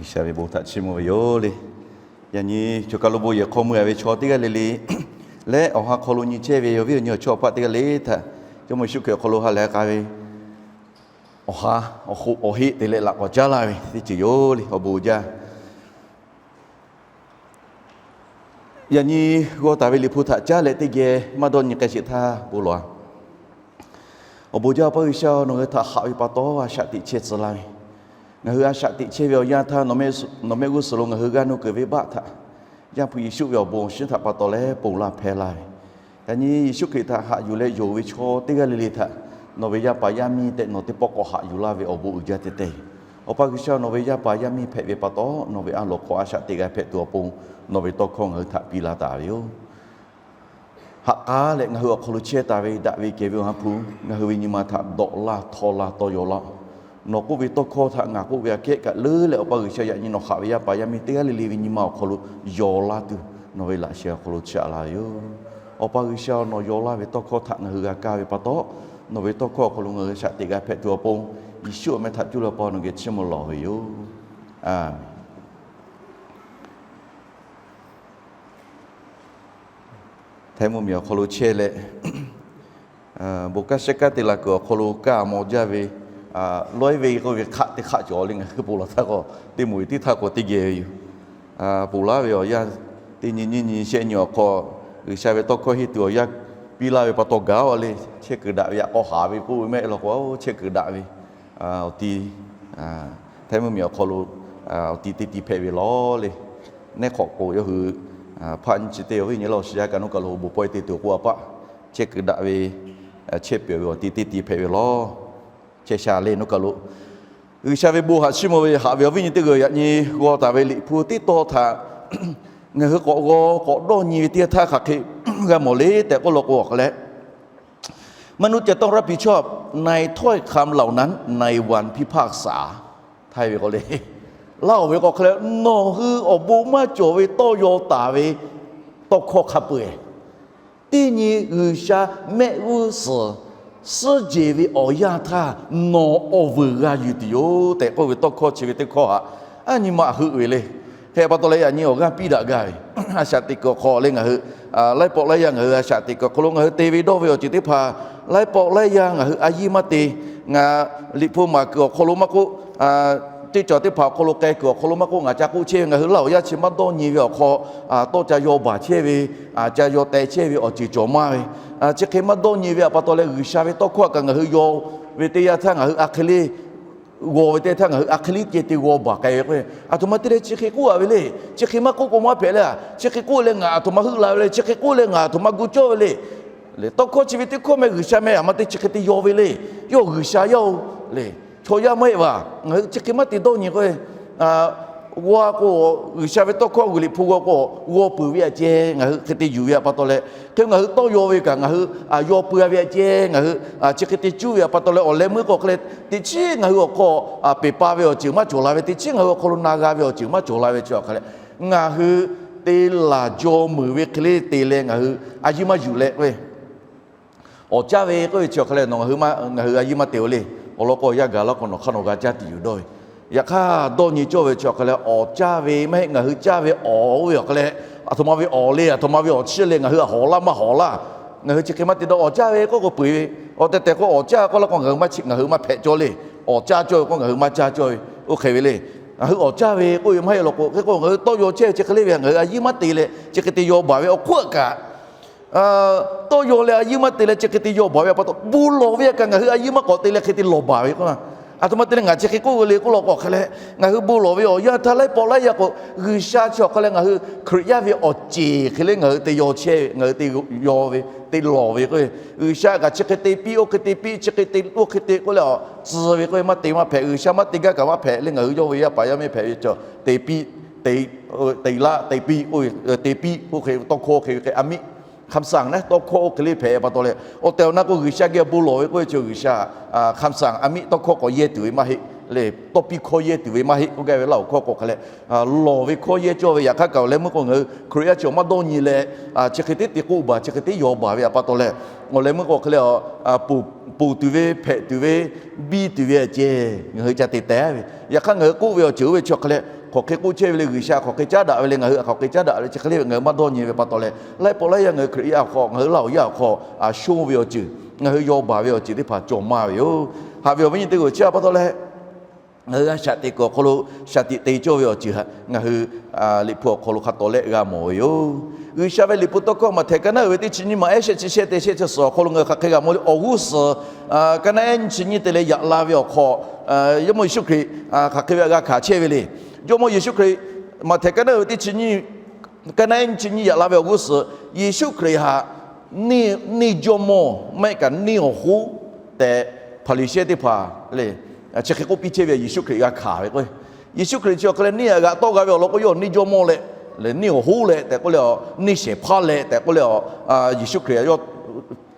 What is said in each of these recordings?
G'uiˬsha ve bon htaꞈ chiˇ mvuh ve yoˬ le. Yaꞈ nyi choˬ kaˬ lo bon yehˬ hk'aw mui a ve chaw teˇ g'aˇ le le leh awˬ ha hk'aw lo nyi chehˇ ve awˬ viˉ awˬ nyi awˬ chawˇ awˬ paˆ teˇ g'aˇ le htaꞈ Jawˇmawˇ Yeˍsuˆ Hkriꞈ awˬ hk'aw lo ha lehˬ k'a ve awˬ ha awˬ heˆ te leh laꞈ k'awꞈ caˉ laˇ ve teˇ ceuˬ yoˬ le. Awˬ bon jaˇ. Yaꞈ nyi g'aw taˍ ve Liꞈ hpu htaꞈ caˉ leh teˇ geh maˇ dawˇ nyi k'ai sheˍ htaˇ bon lawˬ-a. Awˬ bon jaˇ, Awˬ pa G'uiˬsha, nawˬ hui htaꞈ haꞈ ve pa taw a shaꞈ teꞈ chehˇ tcuh laˇ ve, ngaˬ hui a shaꞈ teꞈ chehˇ ve awˬ yanˇ htaˇ, nawˬ mehˆ g'uˇ suhˍ lo ngaˬ hui g'a nuˇ keunˍ ve baˆ htaꞈ Yaˇ hpu Yeˍsuˆ ve awˬ bon awˬ shinˉ htaꞈ pa taw leh ponˬ laˇ hpehˇ laˇ ve, yaꞈ nyi Yeˍsuˆ Hkriꞈ htaꞈ haꞈ yuˬ leh yonˍ ve chaw teˇ g'aˇ le le htaꞈ nawˬ ve yaˇ paˍ yaˇ miˇ tehꞈ nawˬ teˇ pawˆ k'awꞈ haꞈ yuˬ laˇ ve awˬ bon uiˍ jaˇ te te yoˬ. Awˬ pa G'uiˬsha, nawˬ ve yaˇ paˍ yaˇ miˇ hpehꞈ ve pa taw, nawˬ ve a loˍ hk'aw a shaꞈ teꞈ g'a hpehꞈ tuˬ awˬ pon nawˬ ve tawˇ hkawˇ ngaˬ hui htaꞈ piˇ laˇ taˍ ve yoˬ. Haꞈ k'aˉ leh ngaˬ hui awˬ hk'aw lo chehˇ taˍ ve daꞈ ve kehˬ ve Awˬ ha hpu ngaˬ hui ve nyi ma htaꞈ dawꞈ laˇ, htaw laˇ, tawˇ yaw laˇ-oˆ. Nawˬ k'oˆ ve tawˇ hkawˇ htaꞈ ngaˬ k'oˆ ve aꞈ kehˉ kaꞈ leuˉ leh, Awˬ pa G'uiˬsha, yaꞈ nyi nawˬ haꞈ ve yaˇ paˍ yaˇ miˇ teˇ g'aˇ le le ve nyi ma awˬ hk'aw lo yaw laˇ tuˬ nawˬ ve laꞈ sheh awˬ hk'aw lo chaꞈ laˇ ve yoˬ. Awˬ pa G'uiˬsha, nawˬ yaw laˇ ve tawˇ hkawˇ htaꞈ ngaˬ hui g'a kaˇ ve pa taw, nawˬ ve tawˇ hkawˇ awˬ hk'aw lo ngaˬ hui shaꞈ teꞈ g'a hpehꞈ tuˬ awˬ pon, Yeˍsuˆ awˬ meh htaꞈ cuˇ leh Awˬ pa nawˬ geh chiˇ mvuh lawˬ ve yoˬ. Aˬ Htaiˇ mvuhˇmiˬ awˬ hk'aw lo chehˇ leh, bon kanˉ shehˉ kanˉ te la kuiˬ awˬ hk'aw lo kaˇ maw jaˇ ve, lawˉ-eˉ ve k'oˆ ve hk'aˆ teˇ hk'aˆ cawˬ le, ngaˬ hui ponˬ laˬ htaˇ k'o teˇ moˍ ve teˇ htaˇ k'o teˇ geh ve yoˬ. Ponˬ laˇ ve awˬ yanˇ, teˇ nyi nyiˇ nyi shehˆ nyi awˬ hk'aw, G'uiˬsha ve tawˇ hkawˇ henˇ tuˬ awˬ yanˇ piˇ laˇ ve pa taw gaˬ-a le. Chehˇ kuiˬ daꞈ ve yaꞈ k'aw haˍ ve k'oˆ ve mehˆ law k'o, chehˇ kuiˬ daꞈ ve awˬ ti Htaiˇ mvuhˇmiˬ awˬ hk'aw lo awˬ ti teˇ ti hpehꞈ ve lawˬ le. Neˇ hk'awꞈ k'o yawˇ hui hpaˆ nyi chi teˇ awˬ viˉ nyi laˇ awˬ shiˍ yaˇ kaꞈ nawˬ kaˬ lo bon pawehˇ te tuˬ k'oˆ a paˆ, chehˇ kuiˬ daꞈ ve chehˇ pehˍ ve awˬ ti teˇ ti hpehꞈ ve lawˬ. Chehˇ sha le nawˬ kaˬ lo G'uiˬsha ve bon haꞈ chiˇ mvuh ve haꞈ ve awˬ viˉ nyi teˇ g'aˇ, yaꞈ nyi g'aw taˍ ve Liꞈ hpu teˇ tawn htaꞈ ngaˬ hui k'awꞈ g'aw k'awꞈ dawˇ nyi ve teˇ yanˇ htaˇ hk'aˬ hk'e g'a mawˬ le tehꞈ k'oˆ law k'o, awˬ hk'aw leh มนุษย์จะต้องรับผิดชอบ ในถ้อยคำเหล่านั้น ในวันพิพากษา Htaiˇ ve k'o le, laˇ-oˬ ve k'o hk'e leh, nawˬ hui awˬ bon maˇ cawˬ ve tawˇ yaw taˍ ve tawˇ hkawˇ hk'a peu-eˬ, teˇ nyi G'uiˬsha mehˆ g'uˇ suhˍ suhˉ jeˬ ve awˬ yanˇ htaˇ nawˬ awˬ vuiˬ g'a yuˬ tuˬ yoˬ tehꞈ k'oˆ ve tawˇ hkawˇ chi ve teˇ hkawˇ htaꞈ a nyi ma heuˆ ve le. Hk'e pa taw leh yaꞈ nyi awˬ g'aˇ piˇ daꞈ gaˇ ve, a shaꞈ teꞈ kuiˬ awˬ hk'aw leh ngaˬ hui laiˉ pawˆ laiˉ yaˇ ngaˬ hui a shaꞈ teꞈ kuiˬ awˬ hk'aw lo ngaˬ hui te ve dawˇ ve awˬ ceuˬ teˇ hpaˍ, laiˉ pawˆ laiˉ yaˇ ngaˬ hui a yiˇ maˇ te. Ngaˬ Liꞈ hpu maˍ kuiˬ awˬ hk'aw lo maˇ k'oˆ, teˇ cawˬ teˇ hpaˍ awˬ hk'aw lo k'ai kuiˬ awˬ hk'aw lo maˇ k'oˆ, ngaˬ ca k'oˆ chehˇ ve ngaˬ hui laˇ awˬ yaˇ chi maˇ dawˇ nyi ve awˬ hk'aw, tawˇ ca yaw baˬ chehˇ ve, ca yaw teh chehˇ ve awˬ ceuˬ cawˬ maˇ ve, chi hk'e maˇ dawˇ nyi ve pa taw leh G'uiˬsha ve tawˇ hkawˇ kaꞈ ngaˬ hui yaw ve teˇ yanˇ htaˇ ngaˬ hui a hk'e le g'aw ve teˇ htaˇ ngaˬ hui a hk'e le ceh te g'aw baˬ k'ai ve k'o, aˬ htoꞈ ma te leh chi hk'e k'oˆ a ve le. Chi hk'e maˇ k'oˆ k'o maˇ hpehꞈ le. Chi hk'e k'oˆ leh ngaˬ aˬ htoꞈ ma heuˆ la ve le. Chi hk'e k'oˆ leh ngaˬ aˬ htoꞈ ma gu cawˇ ve le. Leh tawˇ hkawˇ chi ve teˇ hkawˇ meh G'uiˬsha meh aˬ ma te chi hk'e te yaw ve le. Yawˇ G'uiˬsha yaˇ-oˬ le. Chaw yaˇ maˇ heˆ vaˬ. Ngaˬ hui chi hk'e maˇ te dawˇ nyi k'o, g'aw k'o, G'uiˬsha ve tawˇ hkawˇ g'uiˬ Liꞈ hpu g'aw k'o, g'aw peuˬ ve aꞈ ceh ngaˬ hui hk'e te yuˬ ve pa taw leh, hk'e ngaˬ hui tawˇ yaw ve kaꞈ ngaˬ hui yaw peuˬ ve aꞈ ceh ngaˬ hui chi hk'e te cuˇ ve pa taw leh, awˬ leh meuˇ k'o hk'e leh teꞈ chiˉ ngaˬ hui awˬ hk'aw peˬ pa ve awˬ ceuˬ maˇ cawˬ la ve, teꞈ chiˉ ngaˬ hui awˬ hk'aw lo na g'a ve awˬ ceuˬ maˇ cawˬ la ve chi awˬ hk'a leh, ngaˬ hui te laˬ jaw meuˍ ve hk'e le te leh ngaˬ hui a yiˇ maˇ yuˬ leh k'o, awˍ caˇ ve k'oˆ ve chi awˬ hk'a leh nawˬ ngaˬ hui ngaˬ hui a yiˇ maˇ te-o le. Awˬ lawn k'o yaˇ gaˬ laˇ k'o nawˬ hk'aˇ nawˬ g'a caˇ tuˬ yuˬ dawˇ ve. Yaꞈ hk'aˇ dawˇ nyi cawˇ ve chi awˬ hk'a leh awˍ caˇ ve maˇ heˆ, ngaˬ hui caˇ ve awˍ oˇ ve awˬ hk'a leh, aˬ htoꞈ ma ve awˍ le, aˬ htoꞈ ma ve awˍ chiˇ le, ngaˬ hui hawˍ laˇ maˇ hawˍ laˇ. Ngaˬ hui chi hk'e maˇ te dawˇ, awˍ caˇ ve k'oˆ k'o peu-eˬ ve. Awˬ tehˬ tehˬ k'o awˍ caˇ k'oˆ la k'o ngaˬ hui maˇ, ngaˬ hui maˇ hpehꞈ cawˇ le. Awˍ caˇ cawˇ ve k'o ngaˬ hui maˇ caˇ cawˇ ve, oˇ hk'e ve le. Ngaˬ hui awˍ caˇ ve k'oˆ ve maˇ heˆ law k'o, hk'e k'o ngaˬ hui tawˇ yaw chehˇ ve chi hk'e le ve, ngaˬ hui a yiˇ maˇ te leh chi hk'e te yaw baˬ ve awˬ hk'oˆ kaꞈ, tawˇ yaw leh a yiˇ maˇ te leh chi hk'e te yaw baˬ ve pa taw, bon lawˬ ve kaꞈ ngaˬ hui a yiˇ maˇ k'awꞈ te leh hk'e te lawˬ baˬ ve k'o, aˬ htoꞈ ma te leh ngaˬ chi hk'e k'oˆ ve le k'oˆ law k'o hk'a leh, ngaˬ hui bon lawˬ ve awˬ yanˇ htaˇ laiˉ pawˆ laiˉ yaˇ k'o, G'uiˬsha chi awˬ hk'a leh ngaˬ hui Hkriꞈ yaˇ ve awˬ ceˬ hk'e le ngaˬ hui te yaw chehˇ ve, ngaˬ hui te yaw ve, te lawˬ ve k'o, G'uiˬsha kaꞈ chi hk'e te piˇ, oˇ hk'e te piˇ, chi hk'e te oˇ hk'e te k'oˆ leh a tcuh ve k'o, maˇ te maˇ hpehꞈ. G'uiˬsha maˇ te gaˇ kaꞈ maˇ hpehꞈ le. Ngaˬ hui yawˇ ve yaˇ paˍ yaˇ miˇ hpehꞈ ve chaw te piˇ, te laˇ te piˇ, te piˇ k'oˆ hk'e tawˇ hkawˇ hk'e ve hk'e a miˆ คำสั่ง naˉ tawˇ hkawˇ oˇ hk'e le hpehꞈ pa taw leh, awˬ tehˬ awˬ na k'o G'uiˬsha geh bon lawˬ ve k'oˆ ve chi G'uiˬsha คำสั่ง a miˆ tawˇ hkawˇ k'awꞈ yehˇ tuˬ ve maˇ heˆ le. Tawˇ piˇ hkawˇ yehˇ tuˬ ve maˇ heˆ k'oˆ gaˇ ve laˇ awˬ hkawˇ k'o hk'a leh, lawˬ ve hkawˇ yehˇ cawˇ ve. Yaꞈ hk'aˇ kaꞈ awˬ leh meuˇ k'o ngaˬ hui Hkriꞈ yaˇ chi awˬ maˇ dawˇ nyi leh, chi hk'e te te k'oˆ baˬ, chi hk'e te yaw baˬ ve pa taw leh, awˬ leh meuˇ k'o hk'a leh, ponˬ tuˬ ve, hpehꞈ tuˬ ve, biˇ tuˬ ve aꞈ ceh ngaˬ hui ca te teh ve. Yaꞈ hk'aˇ ngaˬ hui k'oˆ ve awˬ ceuˬ oˇ ve chi awˬ hk'a leh hk'aˬ hk'e k'oˆ chehˇ ve le, G'uiˬsha hk'aˬ hk'e caˉ daꞈ ve le, ngaˬ hui hk'aˬ hk'e caˉ daꞈ ve le, chi hk'e le ngaˬ hui maˇ dawˇ nyi ve pa taw leh, laiˉ pawˆ laiˉ yaˇ ngaˬ hui Hkriꞈ yaˇ awˬ hk'aw, ngaˬ hui Laˇ huˍ yaˇ awˬ hk'aw, a shonˇ ve awˬ ceuˬ, ngaˬ hui yaw baˬ ve awˬ ceuˬ teˇ hpaˍ cawˬ maˇ ve yoˬ. Haꞈ ve awˬ viˉ nyi teˇ g'aˇ, chi pa taw leh ngaˬ hui g'a shaꞈ teꞈ kuiˬ awˬ hk'aw lo shaˍ tiꞈ te cawˇ ve awˬ ceuˬ htaꞈ ngaˬ hui Liꞈ hpu awˬ hk'aw lo hk'a tawˍ lehˆ g'a mawˬ ve yoˬ. G'uiˬsha ve Liꞈ hpu tawˇ hkawˇ Maꞈhtehˍ ka naˉ uiˍ ve teˇ chi nyiˇ maˬ ehˉ shehˆ chi shehˆ te shehˆ chi suhˍ awˬ hk'aw lo ngaˬ hui hk'aˬ hk'e g'a mawˬ le. Awˬ g'uˇ suhˍ ka naˉ ehˉ nyiˇ chi nyiˇ te leh yaꞈ la ve awˬ hk'aw, Jawˇmawˇ Yeˍsuˆ Hkriꞈ hk'aˬ hk'e ve htaꞈ g'a hkanˍ chehˇ ve le. Jawˇmawˇ Yeˍsuˆ Hkriꞈ Maꞈhtehˍ ka naˉ uiˍ ve teˇ chi nyiˇ, ka naˉ ehˉ nyiˇ chi nyiˇ yaꞈ la ve awˬ g'uˇ suhˍ Yeˍsuˆ Hkriꞈ htaꞈ neˇ jawˇmawˇ maˇ heˆ kaꞈ neˇ awˬ hoˉ tehꞈ Hpaˍriˍsehˇ teˇ hpaˍ le, chi hk'e k'oˆ piˇ chehˇ ve Yeˍsuˆ Hkriꞈ g'a hkanˍ ve k'o, Yeˍsuˆ Hkriꞈ chi awˬ hk'e leh neˇ htaꞈ g'aꞈ tawˆ g'a ve awˬ lawn k'o, yawˇ neˇ jawˇmawˇ leh, neˇ awˬ hoˉ leh tehꞈ k'oˆ le, neˇ shehˍ hpaˇ leh tehꞈ k'oˆ le, Yeˍsuˆ Hkriꞈ yawˇ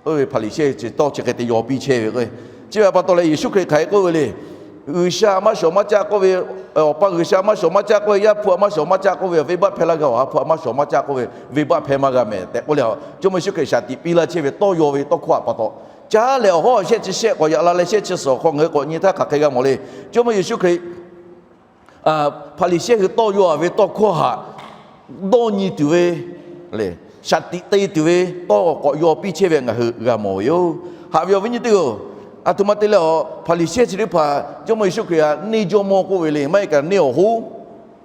oˇ ve Hpaˍriˍsehˇ chi tawˇ chi hk'e te yaw piˇ chehˇ ve k'o, chi ve pa taw leh Yeˍsuˆ Hkriꞈ hk'aˬ hk'e k'oˆ ve le. G'uiˬsha maˇ shawˍ maˇ caˆ k'oˆ ve, Awˬ pa G'uiˬsha maˇ shawˍ maˇ caˆ k'oˆ ve, Yaˇ hpu htaꞈ maˇ shawˍ maˇ caˆ k'oˆ ve, venˇbaˆ hpehˇ laˇ gaˇ, Awˬ ha hpu htaꞈ maˇ shawˍ maˇ caˆ k'oˆ ve, venˇbaˆ hpehˇ maˇ g'a mehˍ tehꞈ k'oˆ le, Jawˇmawˇ Yeˍsuˆ Hkriꞈ shaˍ tiꞈ piˇ laˇ chehˇ ve tawˇ yaw ve tawˇ hkawˇ htaꞈ pa taw, caˉ lehˬ awˬ hawˉ shehˆ chi shehˆ k'awꞈ yaꞈ la leh shehˆ chi suhˍ awˬ hk'aw ngaˬ hui k'awꞈ nyi htaˇ hk'aˬ hk'e g'a mawˬ le. Jawˇmawˇ Yeˍsuˆ Hkriꞈ Hpaˍriˍsehˇ hui tawˇ yaw ve tawˇ hkawˇ htaꞈ dawˇ nyi tuˬ ve le, shaˍ tiꞈ te tuˬ ve tawˇ k'awꞈ yaw piˇ chehˇ ve ngaˬ hui g'a mawˬ ve yoˬ. Haꞈ ve awˬ viˉ nyi teˇ g'aˇ, aˬ htoꞈ ma te leh a, Hpaˍriˍsehˇ chi teˇ hpaˍ Jawˇmawˇ Yeˍsuˆ Hkriꞈ htaꞈ neˇ jawˇmawˇ k'oˆ ve le, maˇ heˆ kaꞈ neˇ awˬ hoˉ,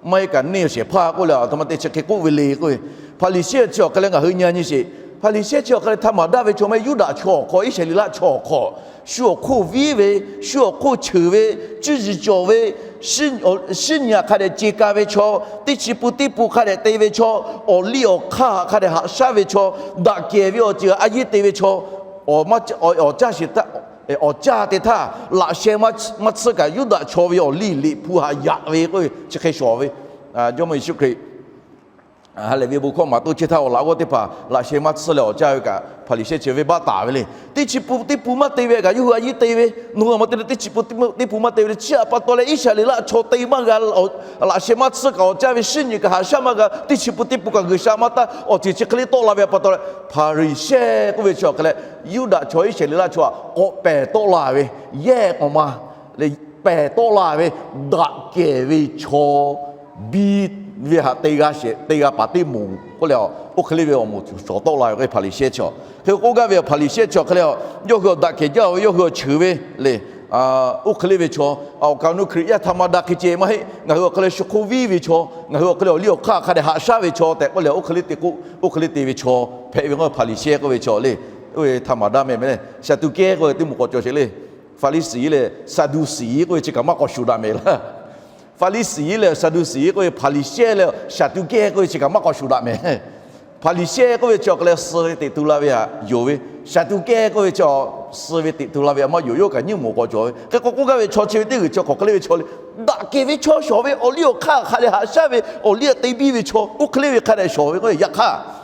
maˇ heˆ kaꞈ neˇ awˬ shehˍ hpaˇ k'oˆ leh, aˬ htoꞈ ma te chi hk'e k'oˆ ve le k'oˆ ve, Hpaˍriˍsehˇ chi awˬ hk'e leh ngaˬ hui nyi nyi sheˍ. Hpaˍriˍsehˇ chi awˬ hk'e leh htaˇ maˍ daˇ ve chaw maˇ heˆ, Yuˇdaꞈ chaw awˬ hk'aw, Iˉsaˍreˍlaˆ chaw awˬ hk'aw, shu awˬ hk'oˆ viˉ ve, shu awˬ hk'oˆ cheuˬ ve, cuˇ yiˍ cawˬ ve, shinˉ nyi hk'a dehꞈ ce ka ve chaw, teˇ chi pun teˇ pun hk'a dehꞈ te ve chaw, awˬ liˇ awˬ hk'aˇ hk'a dehꞈ haꞈ shaˉ ve chaw, daꞈ kehˬ ve awˬ ceuˬ a yeˇ te ve chaw, awˬ caˇ sheˍ, awˬ caˇ te htaˇ laꞈ sheh maˇ tsuhˇ kaꞈ Yuˇdaꞈ chaw ve awˬ liˇ Liꞈ hpu htaꞈ yaꞈ ve k'o, chi hk'e shawˍ ve. Jawˇmawˇ Yeˍsuˆ Hkriꞈ ha lehˬ ve bon hkawˇ maˍ toˇ chehˇ htaˇ, awˬ laꞈ g'awˇ teˇ hpaˍ laꞈ sheh maˇ tsuhˇ leh awˬ caˇ ve kaꞈ Hpaˍriˍsehˇ chi venˇbaˆ taˍ ve le. Teˇ chi pun teˇ pun maˇ te ve kaꞈ yawˇ hui a yeˇ te ve, nawˬ hui a ma te leh teˇ chi pun teˇ pun maˇ te ve le. Chi htaꞈ pa taw leh Iˉsaˍreˍlaˆ chaw te maˇ g'a, laꞈ sheh maˇ tsuhˇ kaꞈ awˬ caˇ ve, shinˉ nyi kaꞈ haꞈ shaˉ maˇ g'a, teˇ chi pun teˇ pun kaꞈ G'uiˬsha maˇ taˇ, awˬ ceuˬ chi hk'e le tawˆ la ve pa taw leh, Hpaˍriˍsehˇ k'oˆ ve chi awˬ hk'e leh, Yuˇdaꞈ chaw Iˉsaˍreˍlaˆ chaw htaꞈ k'awꞈ pehˬ tawˆ la ve, yehˇ k'awꞈ ma leh pehˬ tawˆ la ve, daꞈ kehˬ ve chaw biˇ ve htaꞈ te g'a shehˍ te g'a paˍ teˇ moˍ k'oˆ leh, oˇ hk'e le ve awˬ moˍ shawˍ tawˆ la ve k'o, Hpaˍriˍsehˇ chi hk'e k'oˆ gaˇ ve. Hpaˍriˍsehˇ chi awˬ hk'e leh, yawˇ hui awˬ daꞈ kehˬ jaˇ ve, yawˇ hui awˬ cheuˬ ve le. Oˇ hk'e le ve chaw, awˬ kaˍ awˬ nu Hkriꞈ yaˇ htaꞈ maˇ daꞈ hk'e ceh maˇ heˆ. Ngaˬ hui awˬ hk'e leh shu hk'oˆ viˉ ve chaw, ngaˬ hui awˬ hk'e leh awˬ liˇ awˬ hk'aˇ hk'a dehꞈ haꞈ shaˉ ve chaw tehꞈ k'oˆ leh, oˇ hk'e le te k'o, oˇ hk'e le te ve chaw hpehꞈ ve k'o, Hpaˍriˍsehˇ k'oˆ ve chaw le. Oˇ ve htaꞈ maˍ daˇ mehˍ mehˍ leh, Saˍduˆkehˇ k'oˆ ve teˇ moˍ k'awꞈ cawˬ sheˍ le. Hpaˍriˍsehˇ leh Saˍduˆseˍ k'oˆ ve chi kaꞈ maˇ k'awꞈ shuˍ daꞈ mehˍ laˇ. Hpaˍriˍsehˇ leh Saˍduˆseˍ k'oˆ ve, Hpaˍriˍsehˇ leh Saˍduˆkehˇ k'oˆ ve chi kaꞈ maˇ k'awꞈ shuˍ daꞈ mehˍ. Hpaˍriˍsehˇ k'oˆ ve chi awˬ hk'e leh suh ve teꞈ tu la ve htaꞈ yonˍ ve, Saˍduˆkehˇ k'oˆ ve chi suh ve teꞈ tu la ve htaꞈ maˇ yonˍ. Yawˇ kaꞈ nyiˇ moˍ k'awꞈ cawˬ ve. Hk'e k'o k'oˆ gaˇ ve chaw chi ve teˇ g'uiˬ chi hk'aˬ hk'e le ve chaw le, daꞈ kehˬ ve chaw shawˍ ve, awˬ liˇ awˬ hk'aˇ hk'a dehꞈ haꞈ shaˉ ve, awˬ liˇ htaꞈ te biˇ ve chaw, oˇ hk'e le ve hk'a dehꞈ shawˍ ve k'o, yaꞈ hk'aˇ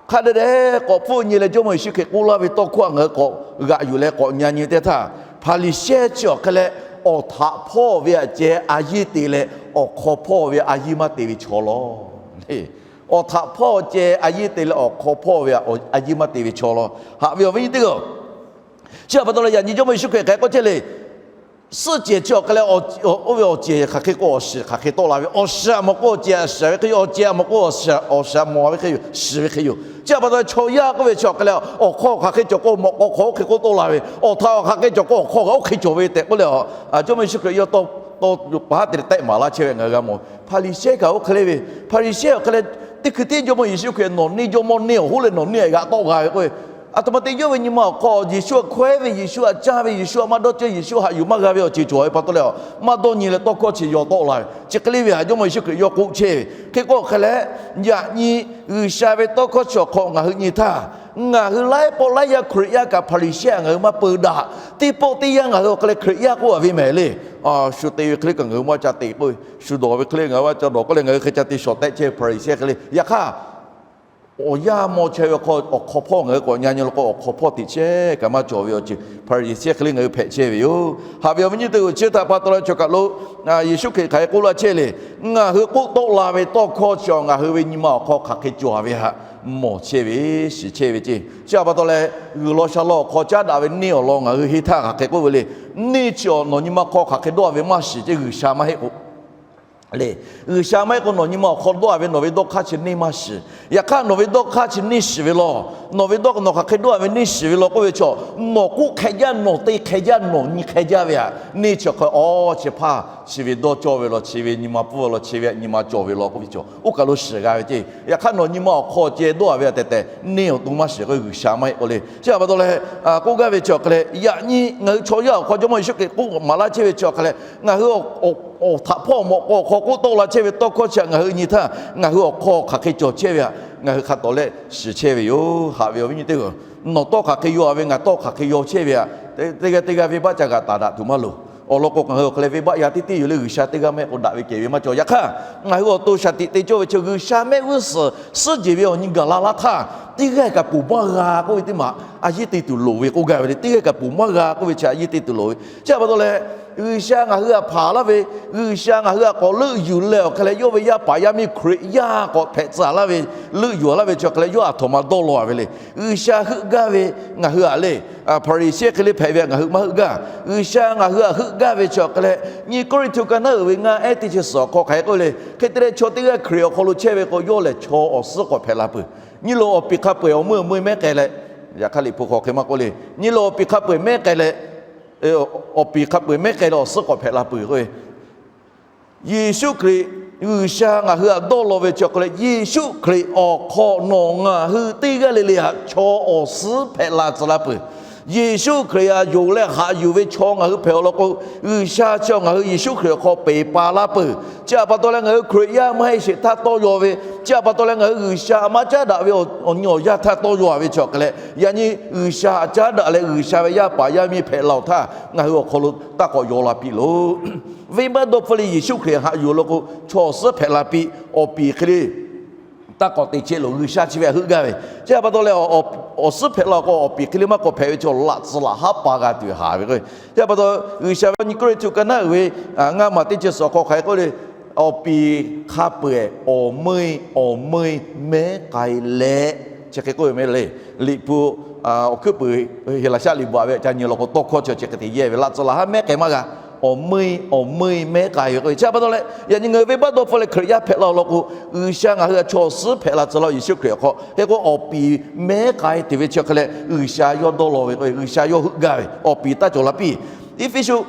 hk'a dehꞈ dehꞈ k'awꞈ hpfuhˆ nyi leh, Jawˇmawˇ Yeˍsuˆ Hkriꞈ k'oˆ laˇ ve tawˇ hkawˇ htaꞈ ngaˬ hui k'awꞈ g'aꞈ yuˬ leh k'awꞈ nyi nyi teˇ htaˇ, Hpaˍriˍsehˇ chi awˬ hk'e leh awˬ htaꞈ hpawˇ ve htaꞈ ceh a yeˇ te leh, awˬ hk'aw hpawˇ ve a yeˇ maˇ te ve chaw law. Awˬ htaꞈ hpawˇ ceh a yeˇ te leh awˬ hk'aw hpawˇ ve a yeˇ maˇ te ve chaw law. Haꞈ ve awˬ viˉ nyi teˇ g'aˇ, chi htaꞈ pa taw leh yaꞈ nyi Jawˇmawˇ Yeˍsuˆ Hkriꞈ hk'aˬ hk'e k'oˆ chehˇ le. Suhˆ cehˬ chi awˬ hk'e leh, oˇ ve awˬ cehˬ hk'aˬ hk'e k'o awˬ shiˍ hk'aˬ hk'e tawˆ la ve, awˬ shiˍ htaꞈ mawˬ k'o awˬ cehˬ shiˍ ve hk'e yoˬ, awˬ cehˬ htaꞈ mawˬ k'o awˬ shiˍ htaꞈ mawˬ ve hk'e yoˬ, shiˍ ve hk'e yoˬ. Chi htaꞈ pa taw chaw yaˇ k'oˆ ve chi awˬ hk'e leh, awˬ hk'aw hk'aˬ hk'e cawˬ k'o mawꞈ k'aw hk'aw oˇ hk'e k'oˆ tawˆ la ve, awˬ htaꞈ hk'aˬ hk'e cawˬ k'o awˬ hk'aw kaꞈ oˇ hk'e cawˬ ve tehꞈ k'oˆ leh, Jawˇmawˇ Yeˍsuˆ Hkriꞈ yawˇ tawˇ pa haˉ te leh tehˆ maˍ laˇ chehˇ ve ngaˬ hui g'a mawˬ. Hpaˍriˍsehˇ kaꞈ oˇ hk'e le ve, Hpaˍriˍsehˇ awˬ hk'e leh teˇ hkui tiˉ Jawˇmawˇ Yeˍsuˆ Hkriꞈ nawˬ neˇ jawˇmawˇ neˇ awˬ hoˉ leh nawˬ neˇ htaꞈ g'aꞈ tawˆ g'a ve k'o, aˬ htoꞈ ma te yawˇ ve nyi ma awˬ hk'aw Yeˍsuˆ htaꞈ hkawehˉ ve, Yeˍsuˆ htaꞈ caˇ ve, Yeˍsuˆ htaꞈ maˇ dawˇ cawˇ, Yeˍsuˆ htaꞈ yuˬ maˇ g'a ve awˬ ceuˬ cawˬ ve pa taw leh, maˇ dawˇ nyi leh tawˇ hkawˇ chi yaw tawˆ la ve. Chi hk'e le ve htaꞈ Jawˇmawˇ Yeˍsuˆ Hkriꞈ yawˇ k'oˆ chehˇ ve. Hk'e k'o hk'e leh, yaꞈ nyi G'uiˬsha ve tawˇ hkawˇ chi awˬ hk'aw ngaˬ hui nyi htaˇ, ngaˬ hui laiˉ pawˆ laiˉ yaˇ Hkriꞈ yaˇ kaꞈ Hpaˍriˍsehˇ htaꞈ ngaˬ hui maˇ peu daꞈ. Teˇ pawˆ teˇ yanˇ ngaˬ hui awˬ hk'e leh Hkriꞈ yaˇ k'oˆ a ve mehˍ le. Shu te ve hk'e le kaꞈ ngaˬ hui maˇ ca te k'oˆ ve, shu dawˬ ve hk'e le ngaˬ hui maˇ ca dawˬ k'oˆ leh ngaˬ hui hk'e ca te shawˍ tehˆ chehˇ ve Hpaˍriˍsehˇ hk'e le. Yaꞈ hk'aˇ, awˬ yanˇ mawˇ chehˇ ve awˬ hk'aw hpawˇ ngaˬ hui k'awꞈ nyi nyi lo k'o, awˬ hk'aw hpawˇ teꞈ chehˇ kaꞈ maˇ cawˬ ve awˬ ceuˬ Hpaˍriˍsehˇ hk'e le ngaˬ hui hpehꞈ chehˇ ve yoˬ. Haꞈ ve awˬ viˉ nyi teˇ g'aˇ, chi htaꞈ pa taw leh chaw kaˬ lo Yeˍsuˆ Hkriꞈ hk'aˬ hk'e k'oˆ laˇ chehˇ le. Ngaˬ hui k'oˆ tawˆ la ve tawˇ hkawˇ chi ngaˬ hui ve nyi ma awˬ hk'aw hk'aˬ hk'e cawˬ ve htaꞈ mawˬ chehˇ ve, shiˍ chehˇ ve ceˇ. Chi htaꞈ pa taw leh, g'uiˬ law sha law awˬ hk'aw caˉ daꞈ ve neˇ awˬ lawn ngaˬ hui henˇ htaˇ hk'aˬ hk'e k'oˆ ve le. Neˇ chi awˬ nawˬ nyi ma hk'aw hk'aˬ hk'e dawˇ ve maˇ shiˍ ceˇ, G'uiˬsha maˇ heˆ k'o Le, G'uiˬsha maˇ heˆ k'o nawˬ nyi ma awˬ hk'aw dawˇ a ve nawˬ ve dawˇ hk'aˇ chi neˇ maˇ shiˍ. Yaꞈ hk'aˇ nawˬ ve dawˇ hk'aˇ chi neˇ shiˍ ve law. Nawˬ ve dawˇ nawˬ hk'aˬ hk'e dawˇ a ve neˇ shiˍ ve law k'oˆ ve chaw, nawˬ k'oˆ hk'e jaˇ, nawˬ te hk'e jaˇ, nawˬ nyi hk'e jaˇ ve htaꞈ neˇ chi awˬ hk'aw, aˬ, chi hpaˇ chi ve dawˇ cawˇ ve law, chi ve nyi ma pfuhˇ ve law, chi ve nyi ma cawˬ ve law k'oˆ ve chaw, oˇ kaˬ lo shiˍ g'a ve ceˇ. Yaꞈ hk'aˇ nawˬ nyi ma awˬ hk'aw ceh dawˇ a ve htaꞈ tehˬ tehˬ neˇ awˬ to maˇ shiˍ k'o G'uiˬsha maˇ heˆ k'o le. Chi a pa taw leh, k'oˆ gaˇ ve chi awˬ hk'a leh, yaꞈ nyi ngaˬ hui chaw yaˇ awˬ hk'aw Jawˇmawˇ Yeˍsuˆ Hkriꞈ k'oˆ maˍ laˇ chehˇ ve chi awˬ hk'a leh, ngaˬ hui awˬ htaꞈ hpawˇ mawꞈ k'aw awˬ hk'aw k'oˆ tawˆ la chehˇ ve tawˇ hkawˇ chi htaꞈ ngaˬ hui nyi htaˇ, ngaˬ hui awˬ hk'aw hk'aˬ hk'e cawˬ chehˇ ve htaꞈ ngaˬ hui hk'a tawˍ leh shiˍ chehˇ ve yoˬ. Haꞈ ve awˬ viˉ nyi teˇ hpaˍ, nawˬ tawˇ hk'aˬ hk'e yaw ve, ngaˬ tawˇ hk'aˬ hk'e yaw chehˇ ve htaꞈ teˇ g'aˇ teˇ g'aˇ venˇbaˆ ca g'a taˍ daꞈ tuˬ maˇ loˍ. Awˬ lawn k'o, ngaˬ hui awˬ hk'a leh venˇbaˆ yaˇ teˇ teˇ yoˬ le, G'uiˬsha teˇ g'aˇ maˇ heˆ k'o daꞈ ve kehˬ ve maˇ cawˬ. Yaꞈ hk'aˇ, ngaˬ hui awˬ to shaˍ tiꞈ te cawˇ ve chi G'uiˬsha mehˆ g'uˇ suhˍ suhˉ jeˬ ve awˬ nyi gaˬ la laˇ htaˇ, teˇ g'aˇ kaꞈ ponˬ maˇ g'a k'oˆ ve teˇ maˬ a yiˉ te tuˬ loˍ ve k'oˆ gaˇ ve le. Teˇ g'aˇ kaꞈ ponˬ maˇ g'a k'oˆ ve chi a yiˉ te tuˬ loˍ ve. Chi a pa taw leh, G'uiˬsha ngaˬ hui htaꞈ hpanˍ laˇ ve, G'uiˬsha ngaˬ hui htaꞈ k'awꞈ leuˆ yuˬ leh awˬ hk'a leh yawˇ ve yaˇ paˍ yaˇ miˇ Hkriꞈ yaˇ k'awꞈ hpehꞈ tcuh laˇ ve, leuˆ yuˬ laˇ ve chi awˬ hk'a leh yawˇ a htoꞈ ma dawˇ law ve le. G'uiˬsha heuˆ gaˇ ve ngaˬ hui htaꞈ le, Hpaˍriˍsehˇ hk'e le hpehꞈ ve htaꞈ ngaˬ hui maˇ heuˆ gaˇ. G'uiˬsha ngaˬ hui htaꞈ heuˆ gaˇ ve chi awˬ hk'a leh, nyi Kawˇrenˍhtuˆ ka naˉ uiˍ ve ngaˇ ehˉ teˇ chi suhˍ awˬ hk'aw hk'aˬ hk'e k'oˆ le. Hk'e te leh chaw teˇ g'aˇ Hkriꞈ awˬ hk'aw lo chehˇ ve k'o, yawˇ lehˬ chaw awˬ suhˉ k'awꞈ hpehꞈ la peuˬ. Nyi loˬ awˬ piˍ hk'a peu-eˬ awˬ meuˇ awˬ meuˇ mehˉ k'ai leh, yaꞈ hk'aˇ Liꞈ hpu hk'aw hk'e maˇ k'oˆ le. Nyi loˬ awˬ piˍ hk'a peu-eˬ mehˉ k'ai leh, awˬ piˍ hk'a peu-eˬ mehˉ k'ai leh awˬ suhˉ k'awꞈ hpehꞈ la peuˬ k'o, Yeˍsuˆ Hkriꞈ, G'uiˬsha ngaˬ hui htaꞈ dawˇ law ve chi awˬ hk'a leh, Yeˍsuˆ Hkriꞈ awˬ hk'aw nawˬ ngaˬ hui teˇ g'aˇ le le htaꞈ chaw awˬ suhˉ hpehꞈ la tcuh laˇ peuˬ. Yeˍsuˆ Hkriꞈ htaꞈ yonˍ leh haꞈ yuˬ ve chaw ngaˬ hui hpehꞈ awˬ lawn k'o, G'uiˬsha chi ngaˬ hui Yeˍsuˆ Hkriꞈ awˬ hk'aw peˬ pa laˇ peuˬ. Chi a pa taw leh ngaˬ hui Hkriꞈ yaˇ maˇ heˆ sheˍ htaˇ tawˇ yaw ve, chi a pa taw leh ngaˬ hui G'uiˬsha maˇ caˉ daꞈ ve awˬ nyi awˬ yanˇ htaˇ tawˇ yaw ve chi awˬ hk'a leh, yaꞈ nyi G'uiˬsha htaꞈ caˉ daꞈ leh G'uiˬsha ve yaˇ paˍ yaˇ miˇ hpehꞈ la-oˬ htaˇ, ngaˬ hui awˬ hk'aw lo taˇ k'awꞈ yaw la piˇ loˬ. Venˇbaˆ dawˇ hpfuhˇ le Yeˍsuˆ Hkriꞈ haꞈ yuˬ law k'o, chaw awˬ suhˉ hpehꞈ la piˇ, awˬ piˍ hk'e le taˇ k'awꞈ te chehˇ loˬ. G'uiˬsha chi ve htaꞈ heuˆ gaˇ ve. Chi a pa taw leh, awˬ suhˉ hpehꞈ la k'o, awˬ piˍ hk'e le maˇ k'awꞈ hpehꞈ ve chaw laꞈ tcuh laꞈ haˉ pa g'a tuˬ ve haˍ ve k'o, chi a pa taw G'uiˬsha ve nyi Kawˇrenˍhtuˆ ka naˉ uiˍ ve ngaˇ maˬ teˇ chi suhˍ awˬ hk'aw hk'aˬ hk'e k'oˆ le, awˬ piˍ hk'a peu-eˬ awˬ meuˇ awˬ meuˇ mehˉ k'ai leh, chi hk'e k'oˆ ve meh le. Liꞈ hpu awˬ hkuiˉ puiˍ Heˍlaˍsaˆ liꞈ bvuhꞈ ve ca nyi law k'o, tawˇ hkawˇ chi chi hk'e te yehˇ ve, laꞈ tcuh laꞈ haˉ mehˉ k'ai maˇ g'a, awˬ meuˇ awˬ meuˇ mehˉ k'ai ve k'o. Chi a pa taw leh, yaꞈ nyi ngaˬ hui venˇbaˆ dawˇ hpfuhˇ leh Hkriꞈ yaˇ hpehꞈ la-oˬ law k'o, G'uiˬsha ngaˬ hui htaꞈ chaw awˬ suhˉ hpehꞈ la tcuh laˇ-oˬ Yeˍsuˆ Hkriꞈ awˬ hk'aw. Hk'e k'o, awˬ piˍ mehˉ k'ai tuˬ ve chi hk'e leh G'uiˬsha yawˇ dawˇ law ve k'o, G'uiˬsha yawˇ heuˆ gaˇ ve, awˬ piˍ taˇ cawˬ la piˇ. Eˇfeˇsuꞈ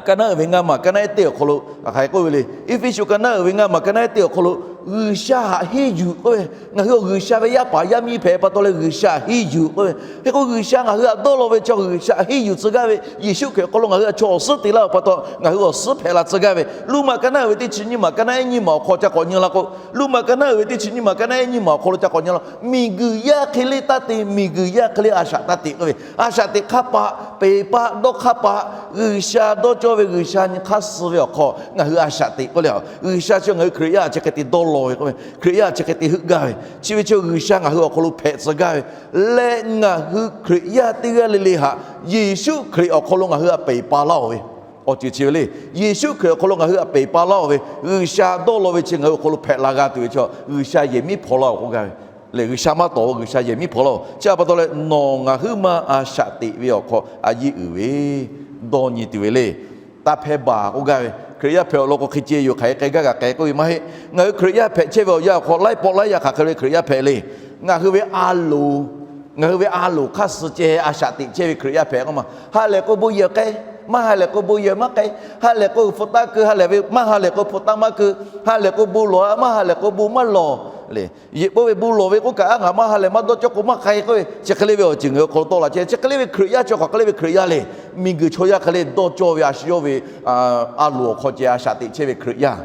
ka naˉ uiˍ ve ngaˇ maˬ ka naˉ ehˉ teˇ awˬ hk'aw lo hk'aˬ hk'e k'oˆ ve le. Eˇfeˇsuꞈ ka naˉ uiˍ ve ngaˇ maˬ ka naˉ ehˉ teˇ awˬ hk'aw lo, G'uiˬsha htaꞈ henˇ yuˬ k'oˆ ve, ngaˬ hui G'uiˬsha ve yaˇ paˍ yaˇ miˇ hpehꞈ pa taw leh G'uiˬsha htaꞈ henˇ yuˬ k'oˆ ve. Hk'e k'o, G'uiˬsha ngaˬ hui htaꞈ dawˇ law ve chaw G'uiˬsha htaꞈ henˇ yuˬ tcuh gaˇ ve, Yeˍsuˆ Hkriꞈ awˬ hk'aw lo ngaˬ hui htaꞈ chaw awˬ suhˉ te laˇ-oˬ pa taw, ngaˬ hui awˬ suhˉ hpehꞈ la tcuh gaˇ ve. Roˉmaꞈ ka naˉ uiˍ ve teˇ chi nyiˇ maˬ ka naˉ ehˉ nyiˇ maˬ awˬ hk'aw ca k'awꞈ nyi la k'o, Roˉmaꞈ ka naˉ uiˍ ve teˇ chi nyiˇ maˬ ka naˉ ehˉ nyiˇ maˬ awˬ hk'aw lo ca k'awꞈ nyi la. Miˬguiˬ yaˇ hk'e le taˇ te, miˬguiˬ yaˇ hk'e le a shaꞈ taˇ teꞈ k'oˆ ve, a shaꞈ teꞈ hk'a paˍ, peˬ paˆ dawˇ hk'a paˍ, G'uiˬsha dawˇ cawˇ ve G'uiˬsha nyi hk'aˇ suh ve awˬ hk'aw ngaˬ hui a shaꞈ teꞈ k'oˆ le. G'uiˬsha chi ngaˬ hui Hkriꞈ yaˇ chi hk'e te dawˇ law ve k'oˆ ve, Hkriꞈ yaˇ chi hk'e te heuˆ gaˇ ve, chi ve chi G'uiˬsha ngaˬ hui awˬ hk'aw lo hpehꞈ tcuh gaˇ ve, leh ngaˬ hui Hkriꞈ yaˇ teˇ g'aˇ le le htaꞈ Yeˍsuˆ Hkriꞈ awˬ hk'aw lo ngaˬ hui htaꞈ peˬ pa laˇ-oˬ ve, awˬ ceuˬ chi ve le. Yeˍsuˆ Hkriꞈ awˬ hk'aw lo ngaˬ hui htaꞈ peˬ pa laˇ-oˬ ve, G'uiˬsha dawˇ law ve chi ngaˬ hui awˬ hk'aw lo hpehꞈ la g'a tuˬ ve chaw, G'uiˬsha yehˬ miˉ hpaw laˇ-oˬ k'oˆ gaˇ ve. Lehˬ, G'uiˬsha maˇ tawˍ-o, G'uiˬsha yehˬ miˉ hpaw laˇ-oˬ. Chi a pa taw leh, nawˬ ngaˬ huiˉ ma a shaꞈ teꞈ ve awˬ hk'aw a yiˇ uiˍ ve, dawˇ nyi tuˬ ve le. Taˇ hpehˇ baˬ k'oˆ gaˇ ve, Hkriꞈ yaˇ hpehꞈ awˬ lawn k'o, hk'e ceh yoˬ, hk'aˬ hk'e k'ai gaˇ g'a k'ai k'oˆ ve maˇ heˆ. Ngaˬ hui Hkriꞈ yaˇ hpehꞈ chehˇ ve awˬ yanˇ awˬ hk'aw, laiˉ pawˆ laiˉ yaˇ hk'aˬ hk'e ve Hkriꞈ yaˇ hpehꞈ le. Ngaˬ hui ve a loˍ, ngaˬ hui ve a loˍ hk'aˇ suh ceh a shaꞈ teꞈ chehˇ ve Hkriꞈ yaˇ hpehꞈ k'oˆ ma. Ha lehˬ k'o bon yehˬ k'ai, maˇ ha lehˬ k'o bon yehˬ maˇ k'ai. Ha lehˬ k'o hpu taˇ keu, ha lehˬ ve maˇ ha lehˬ k'o hpu taˇ maˇ keu. Ha lehˬ k'o bon lawˬ, maˇ ha lehˬ k'o bon maˇ lawˬ le. Yeꞈ k'oˆ ve bon lawˬ ve k'oˆ kaꞈ, a ngaˬ maˇ ha lehˬ maˇ dawˇ cawˇ k'o maˇ k'ai k'oˆ ve, chi hk'e le ve awˬ ceuˬ ngaˬ hui hk'aw lo tawˆ la chehˇ. Chi hk'e le ve Hkriꞈ yaˇ chi hk'aˬ hk'e le ve Hkriꞈ yaˇ le. Miˬguiˬ chaw yaˇ hk'e le dawˇ cawˇ ve a shu yawˇ ve a loˍ awˬ hk'aw ceh a shaꞈ teꞈ chehˇ ve Hkriꞈ yaˇ.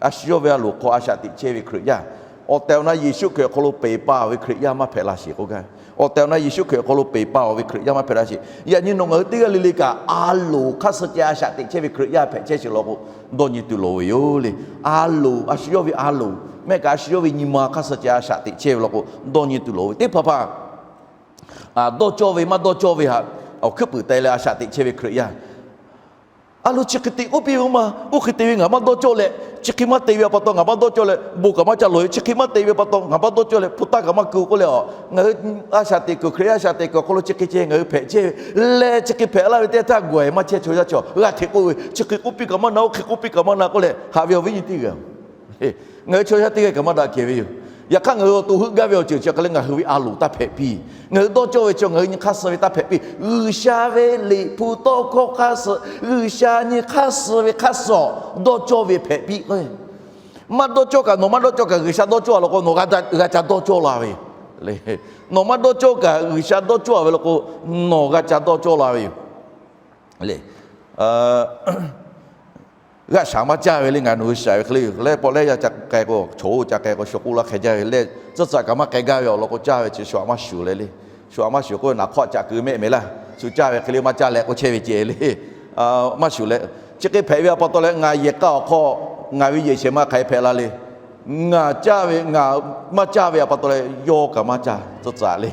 A shu yawˇ ve a loˍ hk'aw a shaꞈ teꞈ chehˇ ve Hkriꞈ yaˇ. Awˬ tehˬ awˬ na Yeˍsuˆ Hkriꞈ awˬ hk'aw lo peˬ pa-oˬ ve Hkriꞈ yaˇ maˇ hpehꞈ la sheˍ k'oˆ gaˇ. Awˬ tehˬ awˬ na Yeˍsuˆ Hkriꞈ awˬ hk'aw lo peˬ pa-oˬ ve Hkriꞈ yaˇ maˇ hpehꞈ la sheˍ. Yaꞈ nyi nawˬ ngaˬ hui teˇ g'aˇ le le kaꞈ a loˍ hk'aˇ suh ceh a shaꞈ teꞈ chehˇ ve Hkriꞈ yaˇ hpehꞈ chehˇ sheˍ law k'o, dawˇ nyi tuˬ loˍ ve yoˬ le. A loˍ, a shu yawˇ ve a loˍ mehˆ kaꞈ a shu yawˇ ve nyi ma hk'aˇ suh ceh a shaꞈ teꞈ chehˇ ve law k'o, dawˇ nyi tuˬ loˍ ve teˇ hpaˍ hpaˍ dawˇ cawˇ ve maˇ dawˇ cawˇ ve htaꞈ awˬ hkuiˉ puiˍ teh leh a shaꞈ teꞈ chehˇ ve Hkriꞈ yaˇ. A lo chi hk'e te k'oˆ piˇ ve oˇ ma, oˇ hk'e te ve ngaˬ maˇ dawˇ cawˇ leh, chi hk'e maˇ te ve a pa taw ngaˬ maˇ dawˇ cawˇ leh, bon kaꞈ maˇ ca loˍ ve, chi hk'e maˇ te ve pa taw ngaˬ maˇ dawˇ cawˇ leh hpu taˇ kaꞈ maˇ keu k'oˆ leh a, ngaˬ hui a shaꞈ teꞈ kuiˬ, Hkriꞈ yaˇ a shaꞈ teꞈ kuiˬ awˬ hk'aw lo chi hk'e ceh ngaˬ hui hpehꞈ chehˇ ve leh, chi hk'e hpehꞈ laˇ ve teˇ htaˇ gawˬ e maˇ chehˇ chaw yaˇ chaw g'a hteꞈ k'oˆ ve, chi hk'e k'oˆ piˇ kaꞈ maˇ na, oˇ hk'e k'oˆ piˇ kaꞈ maˇ na k'oˆ leh haꞈ ve awˬ viˉ nyi teˇ g'aˇ, ngaˬ hui chaw yaˇ teˇ g'aˇ kaꞈ maˇ daꞈ kehˬ ve yoˬ. Yaꞈ hk'aˇ ngaˬ hui awˬ to heuˆ gaˇ ve awˬ ceuˬ chi hk'e leh ngaˬ hui ve a loˍ taˇ hpehꞈ piˇ. Ngaˬ hui dawˇ cawˇ ve chi ngaˬ hui nyi hk'aˇ suh ve taˇ hpehꞈ piˇ. G'uiˬsha ve Liꞈ hpu tawˇ hkawˇ hk'aˇ suh, G'uiˬsha nyi hk'aˇ suh ve hk'aˇ suh dawˇ cawˇ ve hpehꞈ piˇ k'o, maˇ dawˇ cawˇ kaꞈ, nawˬ maˇ dawˇ cawˇ kaꞈ G'uiˬsha dawˇ cawˇ a law k'o nawˬ g'a ca dawˇ cawˇ la ve. Nawˬ maˇ dawˇ cawˇ kaꞈ G'uiˬsha dawˇ cawˇ a ve law k'o, nawˬ g'a ca dawˇ cawˇ la ve yoˬ. G'aˆ shaˍ maˇ caˇ ve le, ngaˬ nawˬ hui shaˍ ve hk'e le yoˬ. Leh pawˆ leh yaˇ ca k'ai k'o, chaw oˇ ca k'ai k'o, shu k'oˆ laˇ hk'e jaˇ ve le. Tcuhˇ tcuhꞈ kaꞈ maˇ k'ai gaˇ ve awˬ lawn k'o, caˇ ve chi shu aꞈ maˇ shuˍ leh le. Shu aꞈ maˇ shuˍ k'oˆ ve naˍ hk'awˇ caꞈ keu mehˆ mehˍ laˇ. Shu caˇ ve hk'e le maˇ caˇ leh k'oˆ chehˇ ve ceh le. Maˇ shuˍ leh, chi hk'e hpehꞈ ve a pa taw leh ngaˬ yehˬ k'a awˬ hk'aw ngaˬ ve yehˬ shehˍ ma hk'aˬ hk'e hpehꞈ la le. Ngaˬ caˇ ve, ngaˬ maˇ caˇ ve a pa taw leh yawˇ kaꞈ maˇ caˇ. Tcuhˇ tcuhꞈ le.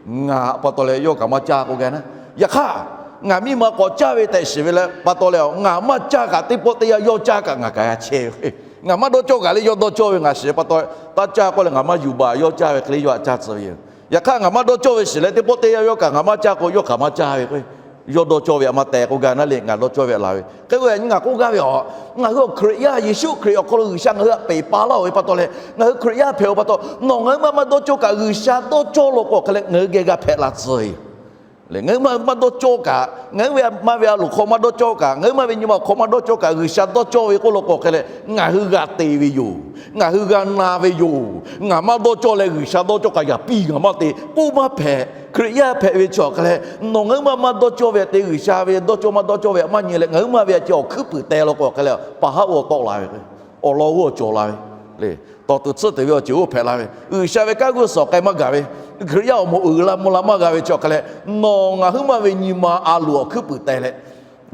Ngaˬ a pa taw leh yawˇ kaꞈ maˇ caˇ k'oˆ gaˇ naˉ. Yaꞈ hk'aˇ, ngaˬ miˇ ma k'awꞈ caˇ ve tehꞈ shiˍ ve leh pa taw leh, ngaˬ maˇ caˇ kaꞈ teˇ pawˆ teˇ yanˇ yawˇ caˇ kaꞈ ngaˬ kaꞈ g'a chehˇ ve. Ngaˬ maˇ dawˇ cawˇ kaꞈ le yawˇ dawˇ cawˇ ve ngaˬ shiˍ pa taw, taˇ caˇ k'oˆ leh ngaˬ maˇ yuˬ baˬ, yawˇ caˇ ve hk'e le yawˇ htaꞈ caˇ tcuh ve yoˬ. Yaꞈ hk'aˇ, ngaˬ maˇ dawˇ cawˇ ve shiˍ leh teˇ pawˆ teˇ yanˇ yawˇ kaꞈ ngaˬ maˇ caˇ k'o, yawˇ kaꞈ maˇ caˇ ve k'o, yawˇ dawˇ cawˇ ve aꞈ maˇ teh k'oˆ gaˇ naˉ le, ngaˬ dawˇ cawˇ ve aꞈ la ve. Hk'e k'o, yaꞈ nyi ngaˬ k'oˆ gaˇ ve a, ngaˬ hui awˬ Hkriꞈ yaˇ, Yeˍsuˆ Hkriꞈ awˬ hk'aw lo G'uiˬsha ngaˬ hui htaꞈ peˬ pa laˇ-oˬ ve pa taw leh, ngaˬ hui Hkriꞈ yaˇ hpehꞈ-oˬ pa taw, nawˬ ngaˬ hui maˇ maˇ dawˇ cawˇ kaꞈ G'uiˬsha dawˇ cawˇ law k'o hk'e leh ngaˬ hui geh g'a hpehꞈ la tcuh ve yoˬ. Ngaˬ hui maˇ maˇ dawˇ cawˇ kaꞈ, ngaˬ hui ve maˇ ve a loˍ hk'aw maˇ dawˇ cawˇ kaꞈ, ngaˬ hui maˇ ve nyi ma awˬ hk'aw maˇ dawˇ cawˇ kaꞈ, G'uiˬsha dawˇ cawˇ ve k'oˆ law k'o hk'e leh ngaˬ hui g'a te ve yoˬ. Ngaˬ hui g'a na ve yoˬ. Ngaˬ maˇ dawˇ cawˇ leh G'uiˬsha dawˇ cawˇ kaꞈ yaꞈ piˇ ngaˬ maˇ te k'oˆ maˇ hpehꞈ. Hkriꞈ yaˇ hpehꞈ ve chi awˬ hk'e leh, nawˬ ngaˬ hui maˇ maˇ dawˇ cawˇ ve htaꞈ te G'uiˬsha ve dawˇ cawˇ maˇ dawˇ cawˇ ve htaꞈ maˇ nyi leh, ngaˬ hui maˇ ve htaꞈ ceh awˬ hkuiˉ puiˍ teh law k'o hk'e leh, paˍ haˉ oˇ tawˆ la ve, awˬ lawn oˇ cawˬ la ve, tawˍ tuˬ tsuhˆ tuˬ ve awˬ ceuˬ oˇ hpehꞈ la ve, G'uiˬsha ve kanˉ g'uˇ suhˍ k'ai maˇ gaˬ ve, Hkriꞈ yaˇ awˬ moˍ uiˍ la mvuh la maˇ g'a ve chi awˬ hk'e leh, nawˬ ngaˬ hui maˇ ve nyi ma a loˍ awˬ hkuiˉ puiˍ teh leh,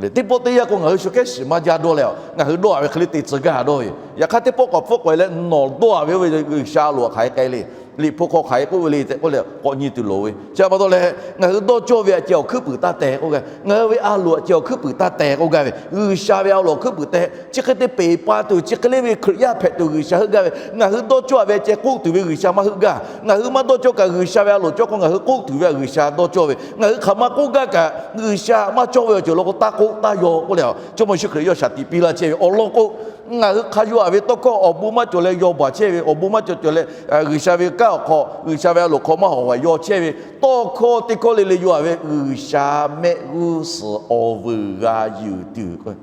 teˇ pawˆ teˇ yanˇ k'o ngaˬ hui shu hkehˉ shiˍ maˇ jaˇ dawˇ leh, ngaˬ hui dawˇ a ve hk'e le te tcuh gaˇ dawˇ ve. Yaꞈ hk'aˇ teˇ pawˆ k'awꞈ hpfuhˆ k'awꞈ e leh nawˬ dawˇ a ve oˇ ve G'uiˬsha a loˍ htaꞈ hk'aˬ hk'e k'ai le, Liꞈ hpu hk'aw hk'aˬ hk'e k'oˆ ve le tehꞈ k'oˆ leh k'awꞈ nyi tuˬ loˍ ve. Chi pa taw leh, ngaˬ hui dawˇ cawˇ ve htaꞈ ceh awˬ hkuiˉ puiˍ taˇ teh k'oˆ gaˇ ve, ngaˬ hui ve a loˍ htaꞈ ceh awˬ hkuiˉ puiˍ taˇ teh k'oˆ gaˇ ve, G'uiˬsha ve a loˍ awˬ hkuiˉ puiˍ teh. Chi hk'e te peˬ pa tuˬ, chi hk'e le ve Hkriꞈ yaˇ hpehꞈ tuˬ G'uiˬsha heuˆ gaˇ ve. Ngaˬ hui dawˇ cawˇ a ve htaꞈ ceh k'oˆ tuˬ ve G'uiˬsha maˇ heuˆ gaˇ. Ngaˬ hui maˇ dawˇ cawˇ kaꞈ G'uiˬsha ve a loˍ cawˇ k'o ngaˬ hui k'oˆ tuˬ ve a G'uiˬsha dawˇ cawˇ ve. Ngaˬ hui hk'aˬ ma k'oˆ gaˇ kaꞈ G'uiˬsha maˇ cawˇ ve awˬ ceuˬ law k'o taˇ k'oˆ taˇ yaw k'oˆ leh, Jawˇmawˇ Yeˍsuˆ Hkriꞈ yawˇ shaˍ tiꞈ piˇ laˇ chehˇ ve awˬ lawn k'o, ngaˬ hui hk'a yaw a ve tawˇ hkawˇ awˬ bon maˇ cawˬ leh yaw baˬ chehˇ ve, awˬ bon maˇ cawˬ cawˬ leh G'uiˬsha ve kanˉ awˬ hk'aw, G'uiˬsha ve a loˍ hk'aw maˇ hawˍ g'aꞈ yaw chehˇ ve tawˇ hkawˇ teˇ hkawˇ le le yaw a ve G'uiˬsha mehˆ g'uˇ suhˍ awˬ vuiˬ g'a yuˬ tuˬ,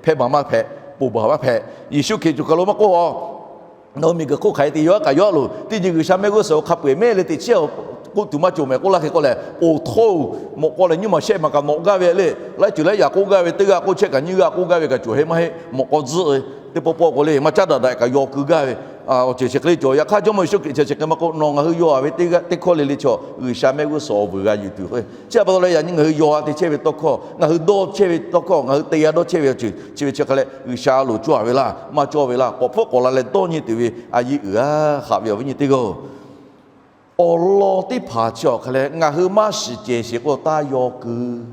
hpehˇ baˬ maˇ hpehꞈ, ponˬ baˬ maˇ hpehꞈ. Yeˍsuˆ Hkriꞈ cawˬ kaˬ lo maˇ k'oˆ a, nawˬ hui miˬguiˬ hk'oˆ hk'aˬ hk'e te yaw a kaꞈ yaw a loˬ, teˇ nyi G'uiˬsha mehˆ g'uˇ suhˍ awˬ hk'a peu-eˬ mehˆ leh teꞈ chiˉ k'oˆ tuˬ maˇ cawˬ mehˍ k'oˆ laˇ hk'e k'oˆ leh, oˬ htoˇ mawꞈ k'aw leh nyiˇ maˬ shehˆ maˬ kaꞈ nawꞈ gaˇ ve le, laiˉ ceuˬ laiˉ yaꞈ k'oˆ gaˇ ve, teˇ g'aˇ k'oˆ chehˇ kaꞈ nyiˇ g'aˇ k'oˆ gaˇ ve kaꞈ cawˬ heˆ maˇ heˆ, mawꞈ k'aw tzuhˆ ve, teˇ pawˆ pawˆ k'o le maˇ caˉ daꞈ daꞈ kaꞈ yaw keu gaˇ ve awˬ ceuˬ chi hk'e le cawˬ. Yaꞈ hk'aˇ Jawˇmawˇ Yeˍsuˆ Hkriꞈ chi chi hk'e maˇ k'oˆ, nawˬ ngaˬ hui yaw a ve teˇ hkawˇ le le chaw G'uiˬsha mehˆ g'uˇ suhˍ awˬ vuiˬ g'a yuˬ tuˬ k'o, chi pa taw leh yaꞈ nyi ngaˬ hui yaw a te chehˇ ve tawˇ hkawˇ, ngaˬ hui dawˇ chehˇ ve tawˇ hkawˇ, ngaˬ hui te g'a dawˇ chehˇ ve awˬ ceuˬ chi ve chi hk'e leh G'uiˬsha a loˍ cawˇ a ve laˇ, maˇ cawˇ ve laˇ, k'awꞈ hpfuhˆ k'awꞈ la leh dawˇ nyi tuˬ ve a yeˇ uiˍ a haꞈ ve awˬ viˉ nyi teˇ g'aˇ-oˬ, awˬ lawn teˇ hpaˍ chi awˬ hk'e leh ngaˬ hui maˇ shiˍ cehˬ sheˍ k'o taˇ yaw keu.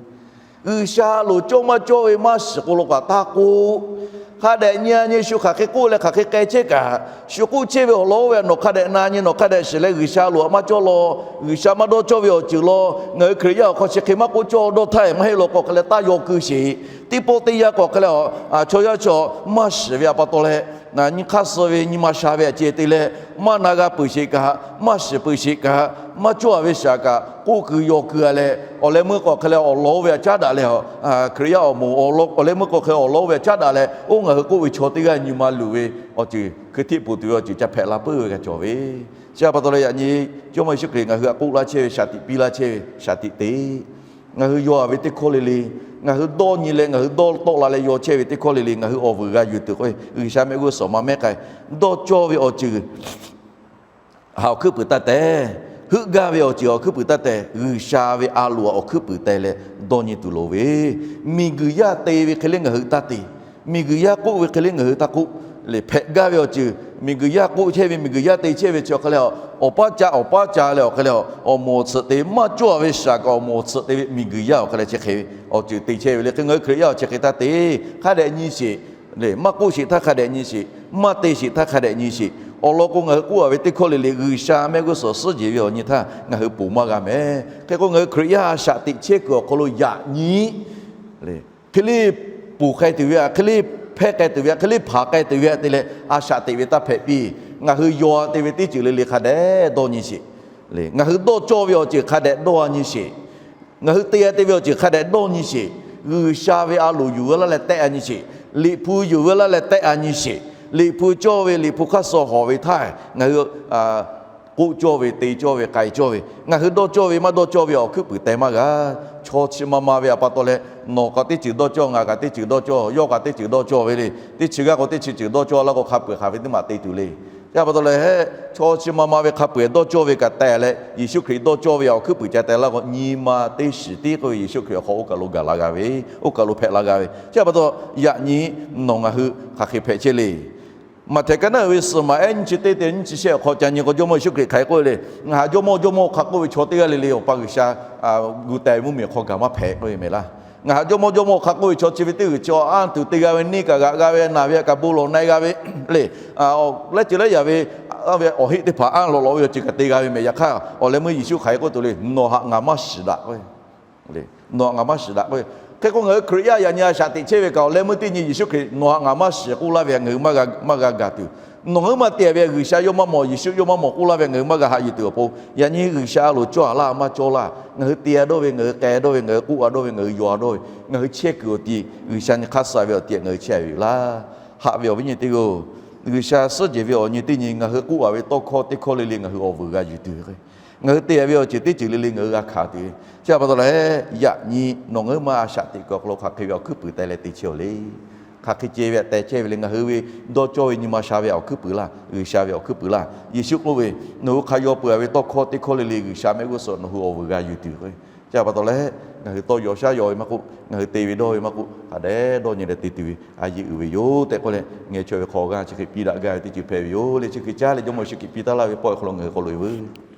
G'uiˬsha a loˍ cawˇ maˇ cawˇ ve maˇ shiˍ k'o law kaꞈ taˇ k'oˆ. Hk'a dehꞈ nyi a nyi shu hk'aˬ hk'e k'oˆ leh hk'aˬ hk'e k'ai chehˇ kaꞈ, shu k'oˆ chehˇ ve awˬ lawn oˇ ve nawˬ hk'a dehꞈ na nyi, nawˬ hk'a dehꞈ shiˍ leh G'uiˬsha a loˍ htaꞈ maˇ cawˇ law, G'uiˬsha maˇ dawˇ cawˇ ve awˬ ceuˬ law, ngaˬ hui Hkriꞈ yaˇ awˬ hk'aw chi hk'e maˇ k'oˆ cawˇ dawˇ htaˇ maˇ heˆ law k'o hk'e leh taˇ yaw keu sheˍ. Teˇ pawˆ teˇ yanˇ k'awꞈ hk'e leh chaw yaˇ chaw maˇ shiˍ ve a pa taw leh, nyi hk'aˇ suh ve nyi ma sha ve a ceh te leh, maˇ na g'a peuˬ sheˍ kaꞈ, maˇ shiˍ peuˬ sheˍ kaꞈ, maˇ cawˇ a ve shaˍ kaꞈ k'oˆ keu yaw keu a leh, awˬ leh meuˇ k'awꞈ hk'e leh awˬ lawn oˇ ve htaꞈ caˉ daꞈ leh, Hkriꞈ yaˇ awˬ moˍ awˬ leh meuˇ k'awꞈ hk'e awˬ lawn oˇ ve htaꞈ caˉ daꞈ leh, oˇ ngaˬ hui k'oˆ ve chaw teˇ g'aˇ nyi ma luˬ ve awˬ ceuˬ hkui htiˆ poˬ tuˬ ve awˬ ceuˬ ca hpehꞈ la peuˬ ve g'a cawˬ ve. Chi a pa taw leh yaꞈ nyi Jawˇmawˇ Yeˍsuˆ Hkriꞈ ngaˬ hui htaꞈ k'oˆ laˇ chehˇ ve shaˍ tiꞈ piˇ laˇ chehˇ ve shaˍ tiꞈ te. Ngaˬ hui yaw a ve teˇ hkawˇ le le, ngaˬ hui dawˇ nyi leh ngaˬ hui dawˇ tawˆ la leh yaw chehˇ ve teˇ hkawˇ le le ngaˬ hui awˬ vuiˬ g'a yuˬ tuˬ k'o, G'uiˬsha mehˆ g'uˇ suhˍ ma mehˆ k'ai, dawˇ cawˇ ve awˬ ceuˬ haꞈ awˬ hkuiˉ puiˍ taˇ teh. Heuˆ gaˇ ve awˬ ceuˬ awˬ hkuiˉ puiˍ taˇ teh, G'uiˬsha ve a loˍ awˬ hkuiˉ puiˍ teh leh dawˇ nyi tuˬ loˍ ve, miˬguiˬ yaˇ te ve hk'e le ngaˬ hui taˇ te, miˬguiˬ yaˇ k'oˆ ve hk'e le ngaˬ hui taˇ k'oˆ. Leh hpehꞈ gaˇ ve awˬ ceuˬ Miˬguiˬ yaˇ k'oˆ chehˇ ve, miˬguiˬ yaˇ te chehˇ ve chi awˬ hk'aˇ leh, awˬ paˇ ca, awˬ paˇ ca leh awˬ hk'aˇ leh, awˬ moˍ awˬ tsuhꞈ te maˇ cawˇ ve shaˍ kaꞈ awˬ moˍ awˬ tsuhꞈ te ve miˬguiˬ yaˇ awˬ hk'aˇ leh chi hk'e ve awˬ ceuˬ te chehˇ ve le. Hk'e ngaˬ hui Hkriꞈ yaˇ awˬ chi hk'e htaˇ te hk'a dehꞈ nyi sheˍ. Maˇ k'oˆ sheˍ htaˇ hk'a dehꞈ nyi sheˍ. Maˇ te sheˍ htaˇ hk'a dehꞈ nyi sheˍ. Awˬ lawn k'o, ngaˬ hui k'oˆ a ve teˇ hkawˇ le le G'uiˬsha mehˆ g'uˇ suhˍ suhˉ jehˬ ve awˬ nyi htaˇ ngaˬ hui ponˬ maˇ g'a mehˍ. Hk'e k'o, ngaˬ hui Hkriꞈ yaˇ a shaꞈ teꞈ chehˇ kuiˬ awˬ hk'aw lo yaꞈ nyi hk'e le ponˬ k'ai tuˬ ve, hk'e le hpehˇ k'ai tuˬ ve, hk'e le hpanˍ k'ai tuˬ ve hk'e le hpanˍ k'ai tuˬ ve te leh a shaꞈ teꞈ ve taˇ hpehꞈ piˇ. Ngaˬ hui yaw te ve teˇ ceuˬ le le hk'a dehꞈ dawˇ nyi sheˍ. Ngaˬ hui dawˇ cawˇ ve awˬ ceuˬ hk'a dehꞈ dawˇ nyi sheˍ. Ngaˬ hui te te ve awˬ ceuˬ hk'a dehꞈ dawˇ nyi sheˍ. G'uiˬsha ve a loˍ yuˬ ve laˇ leh tehˆ a nyi sheˍ. Liꞈ hpu yuˬ ve laˇ leh tehˆ a nyi sheˍ. Liꞈ hpu cawˇ ve, Liꞈ hpu hk'aˇ suh hawˍ ve htaˇ ngaˬ hui k'oˆ cawˇ ve, te cawˇ ve, k'ai cawˇ ve, ngaˬ hui dawˇ cawˇ ve maˇ dawˇ cawˇ ve awˬ hkuiˉ puiˍ teh maˇ g'a. Chaw chi ma ma ve awˬ pa taw leh, nawˬ kaꞈ teˇ ceuˬ dawˇ cawˇ, ngaˬ kaꞈ teˇ ceuˬ dawˇ cawˇ, yawˇ kaꞈ teˇ ceuˬ dawˇ cawˇ ve le. Teˇ chi g'aˇ k'o teˇ chi ceuˬ dawˇ cawˇ laˇ k'o, hk'a peuˬ hk'aˬ ve teˇ maˬ te tuˬ le. Chi pa taw leh, chaw chi ma ma ve hk'a peuˬ dawˇ cawˇ ve kaꞈ teh leh, Yeˍsuˆ Hkriꞈ dawˇ cawˇ ve awˬ hkuiˉ puiˍ ca teh laˇ k'o, nyi ma teˇ shiˍ tiˉ k'oˆ ve Yeˍsuˆ Hkriꞈ awˬ hk'aw oˇ kaˬ lo gaˬ la g'a ve, oˇ kaˬ lo hpehꞈ la g'a ve. Chi pa taw, yaꞈ nyi nawˬ ngaˬ hui hk'aˬ hk'e hpehꞈ chehˇ le. Maꞈhtehˍ ka naˉ uiˍ ve suhˍ maꞈ ehˉ nyiˇ chi teˇ te nyiˇ chi shehˆ awˬ hk'aw ca nyi k'o, Jawˇmawˇ Yeˍsuˆ Hkriꞈ hk'aˬ hk'e k'oˆ ve le. Ngaˬ htaꞈ Jawˇmawˇ, Jawˇmawˇ hk'a k'oˆ ve chaw teˇ g'aˇ le le Awˬ pa G'uiˬsha gu teh ve mvuhˇmiˬ awˬ hk'aw gaˬ maˇ hpehꞈ k'oˆ ve mehˍ laˇ. Ngaˬ htaꞈ Jawˇmawˇ, Jawˇmawˇ hk'a k'oˆ ve chaw chi ve teˇ g'uiˬ chi anˇ tuˬ te g'a ve, neˇ kaꞈ g'aꞈ g'a ve, naˬ ve kaꞈ bon lawˬ na e g'a ve le. Laiˉ ceuˬ laiˉ yaꞈ ve, ve awˬ heˆ teˇ hpaˍ anˇ lawꞈ lawꞈ ve awˬ ceuˬ kaꞈ te g'a ve mehˍ. Yaꞈ hk'aˇ, awˬ leh meuˇ Yeˍsuˆ hk'aˬ hk'e k'oˆ tuˬ le, Nawˬ htaꞈ ngaˬ maˇ shiˍ daꞈ k'oˆ ve. Nawˬ htaꞈ ngaˬ maˇ shiˍ daꞈ k'oˆ ve. Hk'e k'o, ngaˬ hui Hkriꞈ yaˇ yaꞈ nyi a shaꞈ teꞈ chehˇ ve kaꞈ, awˬ leh meuˇ teˇ nyi Yeˍsuˆ Hkriꞈ Nawˬ htaꞈ ngaˬ maˇ shiˍ k'oˆ laˇ ve ngaˬ hui maˇ g'a gaˬ tuˬ, nawˬ ngaˬ hui maˇ te ve G'uiˬsha yawˇ maˇ mawˬ, Yeˍsuˆ yawˇ maˇ mawˬ k'oˆ laˇ ve ngaˬ hui maˇ g'a haꞈ yuˬ tuˬ awˬ pon, yaꞈ nyi G'uiˬsha a loˍ cawˇ a laˇ maˇ cawˇ laˇ, ngaˬ hui te a dawˇ ve, ngaˬ hui k'ai a dawˇ ve, ngaˬ hui k'oˆ a dawˇ ve, ngaˬ hui yaw a dawˇ ve, ngaˬ hui chehˇ kuiˬ awˬ ti G'uiˬsha nyi hk'aˇ suh ve awˬ ti ngaˬ hui chehˇ ve yoˬ laˇ. Haꞈ ve awˬ viˉ nyi teˇ g'aˇ-oˬ, G'uiˬsha suhˉ jehˬ ve awˬ nyi teˇ nyi ngaˬ hui k'oˆ a ve tawˇ hkawˇ teˇ hkawˇ le le ngaˬ hui awˬ vuiˬ g'a yuˬ tuˬ ve, ngaˬ hui te ve awˬ ceuˬ teˇ ceuˬ le le ngaˬ hui g'a hkanˍ tuˬ ve. Chi pa taw leh, yaꞈ nyi nawˬ ngaˬ hui maˇ a shaꞈ teꞈ kuiˬ awˬ hk'aw lo hk'aˬ hk'e ve awˬ hkuiˉ puiˍ teh leh te chehˇ-oˬ le. Hk'aˬ hk'e ceh ve teh chehˇ ve le, ngaˬ hui ve dawˇ cawˇ ve nyi ma sha ve awˬ hkuiˉ puiˍ laˇ, G'uiˬsha ve awˬ hkuiˉ puiˍ laˇ. Yeˍsuˆ k'oˆ ve, Nawˬ hui hk'a yaw peuˬ a ve tawˇ hkawˇ teˇ hkawˇ le le G'uiˬsha mehˆ g'uˇ suhˍ nawˬ hui awˬ vuiˬ g'a yuˬ tuˬ ve. Chi pa taw leh, ngaˬ hui tawˇ yaw shaˉ yaw ve maˇ k'oˆ, ngaˬ hui te ve dawˇ ve maˇ k'oˆ, hk'a dehꞈ dawˇ nyi leh te tuˬ ve a yeˬ uiˍ ve yoˬ tehꞈ k'oˆ leh, ngeh chaweh ve hk'aw g'aˇ chi hk'e piˇ daꞈ gaˇ ve teˇ ceuˬ hpehꞈ ve yoˬ le. Chi hk'e caˉ leh Jawˇmawˇ Yeˍsuˆ Hkriꞈ piˇ taˍ laˇ ve pawˆ awˬ hk'aw lo ngaˬ hui k'awꞈ loꞈ e veuˬ.